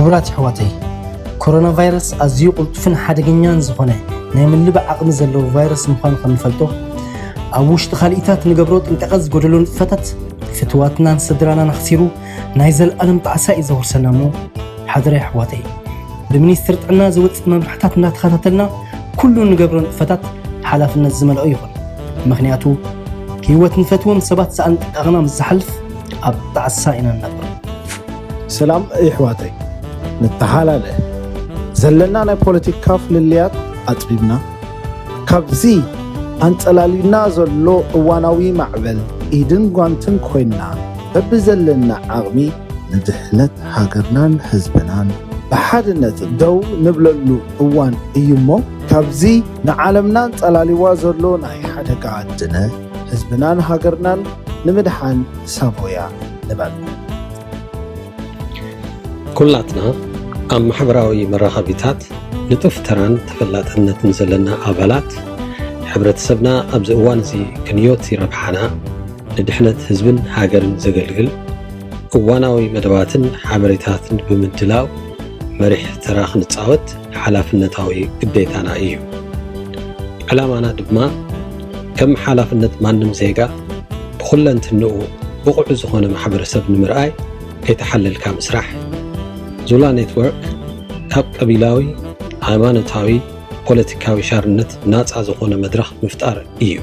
ክቡራት ኣሕዋተይ፣ ኮሮና ቫይረስ ኣዝዩ ቅልጡፍን ሓደገኛን ዝኾነ ናይ ምልባዕ ዓቕሚ ዘለዎ ቫይረስ ምዃኑ ከም ንፈልጦ፣ ኣብ ውሽጢ ካልኢታት ንገብሮ ጥንቃቐ ዝጎደሎ ንጥፈታት ፍትዋትናን ስድራናን ኣኽሲሩ ናይ ዘለኣለም ጣዕሳ እዩ ዘውርሰና እሞ፣ ሓደራ ኣሕዋተይ፣ ብሚኒስትሪ ጥዕና ዝወፅእ መምርሕታት እናተኸታተልና ኩሉ ንገብሮ ንጥፈታት ሓላፍነት ዝመልኦ ይኹን። ምኽንያቱ ህይወት ንፈትዎም ሰባት ዝኣንጠቃቕና ምስ ዝሓልፍ ኣብ ጣዕሳ ኢና ንነብር። ሰላም ኣሕዋተይ፣ ንተሓላለ ዘለና ናይ ፖለቲካ ፍልልያት ኣፅቢብና ካብዚ ኣንፀላልዩና ዘሎ እዋናዊ ማዕበል ኢድን ጓንትን ኮይንና በብዘለና ዓቕሚ ንድሕነት ሃገርናን ህዝብናን ብሓድነት ደው ንብለሉ እዋን እዩ እሞ ካብዚ ንዓለምና ኣንፀላሊዋ ዘሎ ናይ ሓደጋ ኣድነ ህዝብናን ሃገርናን ንምድሓን ሳቮያ ንበል። ኩላትና ኣብ ማሕበራዊ መራኸቢታት ንጡፍ ተራን ተፈላጥነትን ዘለና ኣባላት ሕብረተሰብና ኣብዚ እዋን እዚ ክንዮት ይረብሓና ንድሕነት ህዝብን ሃገርን ዘገልግል እዋናዊ መደባትን ሓበሬታትን ብምድላው መሪሕ ተራ ክንፃወት ሓላፍነታዊ ግዴታና እዩ። ዕላማና ድማ ከም ሓላፍነት ማንም ዜጋ ብኹለንትንኡ ብቑዕ ዝኾነ ማሕበረሰብ ንምርኣይ ከይተሓለልካ ምስራሕ። ዙላ ኔትወርክ ካብ ቀቢላዊ፣ ሃይማኖታዊ፣ ፖለቲካዊ ሻርነት ናፃ ዝኾነ መድረኽ ምፍጣር እዩ።